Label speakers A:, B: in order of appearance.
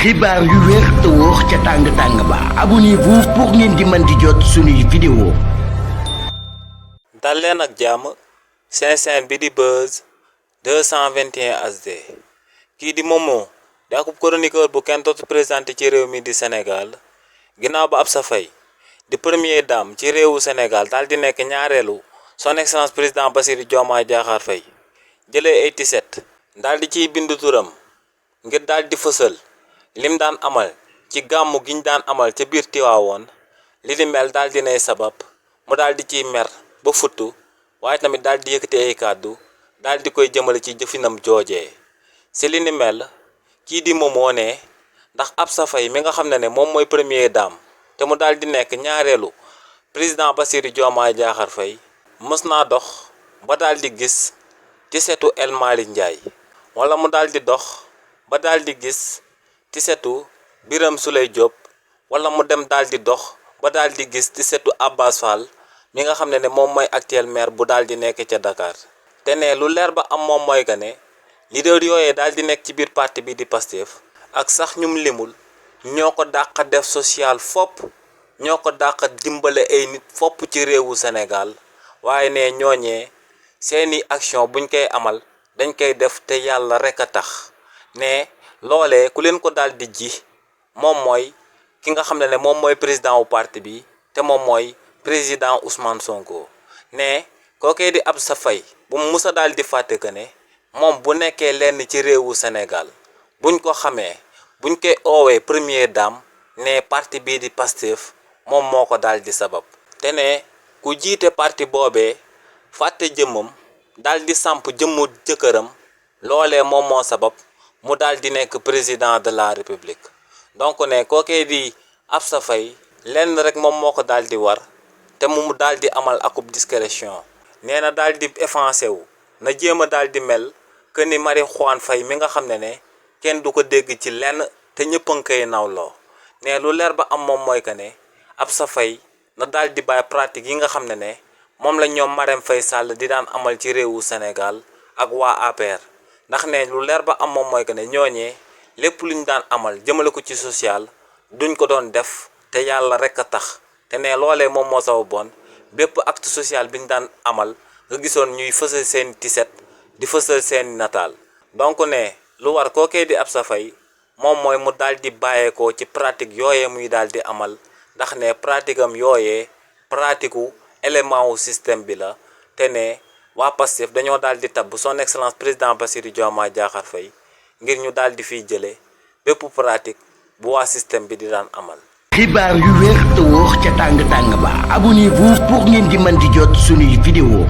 A: xibaar yu wér te wóor ca tàng-tàng ba abonnez-vous pour ngeen di mën di jot suñuy vidéo.
B: dal leen ak jàmm seen bi di Buzz 221 HD kii di Momo di akub chroniqueur bu kenn dootu présenté ci réew mi di Sénégal ginnaaw ba Absa Faye di première dame ci réewu Sénégal daal di nekk ñaareelu son excellence président Bassirou Diomaye Diakhar Faye jëlee ay tiset daal di ciy bindu turam ngir daal di fësal lim daan amal ci gàmmu giñ daan amal ca biir Tiwaawoon li di mel daal di nay sabab mu daal di ciy mer ba futtu waaye tamit daal di yëkkati ay kàddu daal di koy jëmale ci jëfinam joojee si li ni mel kii di Momo ne ndax Absa Faye mi nga xam ne moom mooy première dame te mu daal di nekk ñaareelu président Bassirou Diomaye Diakhar Faye mës naa dox ba daal di gis ci setu El Malick Ndiaye wala mu daal di dox ba daal di gis ci setu Birame Souleye Diop wala mu dem daal di dox ba daal di gis ci setu Abbas Fall mi nga xam ne moom mooy actuel maire bu daal di nekk ca Dakar te ne lu leer ba am moom mooy que ne leader yooyee daal di nekk ci biir parti bi di Pastef ak sax ñum limul ñoo ko dàq def social fopp ñoo ko dàq dimbale ay nit fopp ci réewu Sénégal waaye ne ñooñee seeni action buñ koy amal dañ koy def te yàlla rek a tax ne loolee ku leen ko daal di ji moom mooy ki nga xam ne moom mooy président wu parti bi te moom mooy président Ousmane Sonko ne kookee di Absa Faye bu mu musa daal di fàtte que ne moom bu nekkee lenn ci réewu Sénégal buñ ko xamee buñ koy oowee première dame ne parti bii di Pastef moom moo ko daal di sabab te ne ku jiite parti boobee fàtte jëmmam daal di samp jëmmu jëkkëram loolee moom moo sabab mu daal di nekk président de la république donc ne kookee di Absa Faye lenn rek moom moo ko daal di war te mu daal di amal akub discrétion nee na daal di effacé wu na jéem a daal di mel que ni Marie Khouane Faye mi nga xam ne kenn du ko dégg ci lenn te ñëpp a ngi koy nawloo ne lu leer ba am moom mooy que ne Absa Faye na daal di bàyyi pratique yi nga xam ne moom la ñoom Marème Faye Sall di daan amal ci réewu Sénégal ak waa APR ndax ne lu leer ba am moom mooy que ne ñooñee lépp lu ñu daan amal jëmale ko ci social duñ ko doon def te yàlla rek a tax te ne loolee moom moo sababoon bépp acte social bi ñu daan amal nga gisoon ñuy fësal seen tiset di fësal seen nataal donc ne lu war kookee di Absa Faye moom mooy mu daal di bàyyeekoo ci pratique yooyee muy daal di amal ndax ne pratique am yooyee pratique wu élément wu système bi la te ne waa Pastef dañoo daal di tabb son excellence président Bassirou Diomaye Diakhar Faye ngir ñu daal di fiy jëlee bépp pratique bu waa système bi di daan amal.
A: xibaar yu wér te wóor ca tàng-tàng ba abonnez-vous pour ngeen di mën di jot suñuy vidéo.